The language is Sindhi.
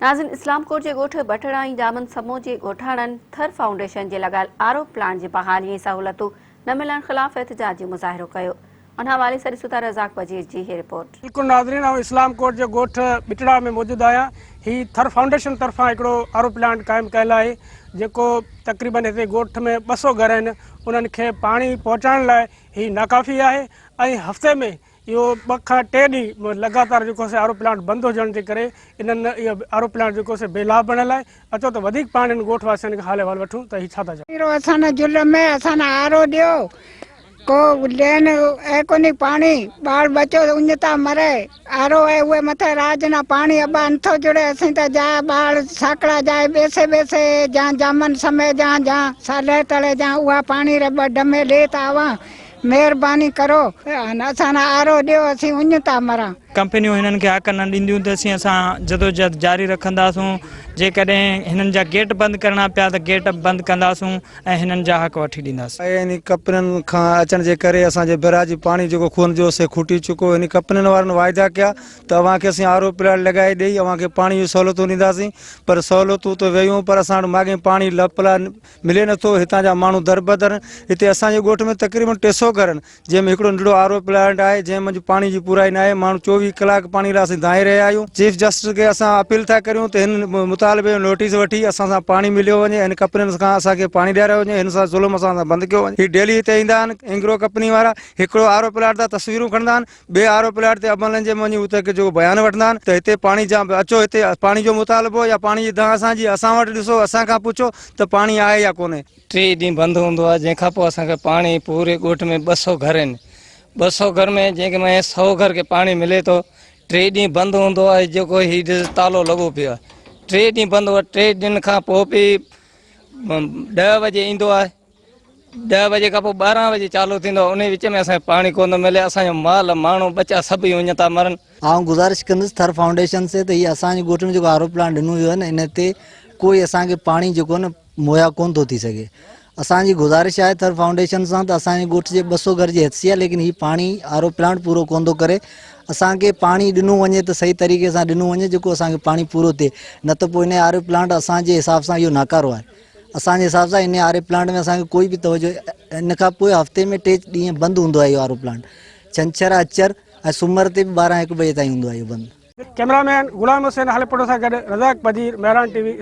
ناظرين اسلام ڪوٽ جي ڳوٺ بٽڙا ۽ ڄامن سمو جي ڳوٺاڻن ٿر فائونڊيشن جي لڳايل آر او پلانٽ جي بحالي ۽ سهولتون نه ملڻ خلاف احتجاجي مظاهرو ڪيو ان حوالي سان ڏسون ٿا رزاق بجير جي هي رپورٽ. بلڪل ناظرين آئون اسلام ڪوٽ جي ڳوٺ ٻٽڙا ۾ موجود آهيان هي ٿر فائونڊيشن طرفان هڪڙو آر او پلانٽ قائم ڪيل آهي جيڪو تقريبن هتي ڳوٺ ۾ 200 گهر آهن انهن کي پاڻي پهچائڻ لاء هي ناڪافي آهي ۽ هفتي ۾ اهو ٻه کان ٽي ڏينهن لڳاتار جيڪو سي آر او پلانٽ بند هجڻ جي ڪري انهن اهو آر او پلانٽ جيڪو سي بي لاڀ بڻيل آهي اچو ته وڌيڪ پاڻ هن ڳوٺ واسين کان حال احوال وٺون ته هي ڇا ٿا چون. پيرو اسان نه ظلم ۾ اسان نه آرو ڏيو ڪو لين اي ڪونهي پاڻي ٻار ٻچو اڃ تا مري آرو اي اهي مٿي راڄ نه پاڻي ابا نٿو جڙي اسين ته جا ٻار ساڪڙا جاء ٻيسي ٻيسي جان جامن سمي جان جان صالح تڙي جان اها پاڻي ري ٻه ڊمي لي ته اوهان مهرباني ڪرو اسان لاء آرو ڏيو اسين اڃ ٿا مران. ڪمپنيون هنن کي حق نه ڏينديون ته اسين اسان جدوجهد جاري رکنداسون جيڪڏهن هنن جا گيٽ بند ڪرڻا پيا ته گيٽ به بند ڪنداسون ۽ هنن جا حق وٺي ڏينداسون. انهي ڪپنين کان اچڻ جي ڪري اسان جي بئراج جي پاڻي جيڪو کوهن جو سي کوٽي چڪو انهي ڪپنين وارن واعدا ڪيا ته اوهان کي اسين آر او پلانٽ لڳائي ڏئي اوهان کي پاڻي جون سهولتون ڏينداسين پر سهولتون ته ويون پر اسان وٽ ماڳهين پاڻي لپ لاء ملي نٿو، هتان جا ماڻهو دربدر آهن، هتي اسان جي ڳوٺ ۾ تقريبن 300 گهر آهن، جنهن ۾ هڪڙو ننڍڙو آر او پلانٽ آهي، جنهن منجهه پاڻي جي پورائي ناهي، ماڻهو 24 ڪلاڪ پاڻي لاء اسين دانهين رهيا آهيون، چيف جسٽس کي اسان اپيل ٿا ڪريون ته هن مطالبي جو نوٽيس وٺي اسان سان پاڻي مليو وڃي، هن ڪپنين کان اسان کي پاڻي ڏياريو وڃي، هن سان ظلم اسان سان بند ڪيو وڃي، هي ڊيلي هتي ايندا آهن اينگرو ڪپني وارا، هڪڙو آر او پلانٽ تان تصويرون کڻندا آهن، ٻئي آر او پلاٽ تي عملن جي وڃي اتي جيڪو بيان وٺندا آهن ته هتي پاڻي جا اچو هتي پاڻي جو مطالبو يا پاڻي جي دانهن اسان جي اسان وٽ ڏسو اسان کان پڇو ته پاڻي آهي يا ڪونهي. ٽي ڏينهن بند هوندو آهي جنهن کان پوء اسان کي پاڻي پوري ڳوٺ ۾ 200 گهر آهن 200 گهر ۾ جنهن کي ۾ 100 گهر کي پاڻي ملي ٿو ٽي ڏينهن بند هوندو آهي جيڪو هي ڏس تالو لڳو پيو آهي ٽي ڏينهن بند هو ٽي ڏينهن کان پوء به 10 وڄي ايندو آهي 10 وڄي کان پوء 12 وڄي چالو ٿيندو آهي انهي وچ ۾ اسان کي پاڻي ڪونه ٿو ملي اسان جو مال ماڻهو ٻچا سڀ ئي اڃ ٿا مرن. آئون گذارش ڪندس ٿر فائونڊيشن سي ته هي اسان جي ڳوٺ ۾ جيڪو آر او پلانٽ ڏنو ويو آهي نه ان تي ڪوئي اسان کي پاڻي جيڪو آهي نه مهيا ڪونه ٿو ٿي سگهي اسان جي گذارش آهي ٿر فائونڊيشن سان ته اسان جي ڳوٺ جي 200 گهر جي حيثيت آهي ليڪن هي پاڻي آر او پلانٽ پورو ڪونه ٿو ڪري اسان کي پاڻي ڏنو وڃي ته صحيح طريقي سان ڏنو وڃي جيڪو اسان کي پاڻي پورو ٿئي نه ته پوء ان آر او پلانٽ اسان جي حساب سان اهو ناڪارو آهي اسان جي حساب سان ان آر اي پلانٽ ۾ اسان کي ڪوئي به توجه ان کان پوء هفتي ۾ ٽي ڏينهن بند هوندو آهي اهو آر او پلانٽ ڇنڇر آچر ۽ سومر تي به 12 1 بجي تائين هوندو آهي اهو بند. ڪئميرا مين غلام حسين هاليپوٽو سان گڏ رزاق بجير، مهراڻ ٽي وي.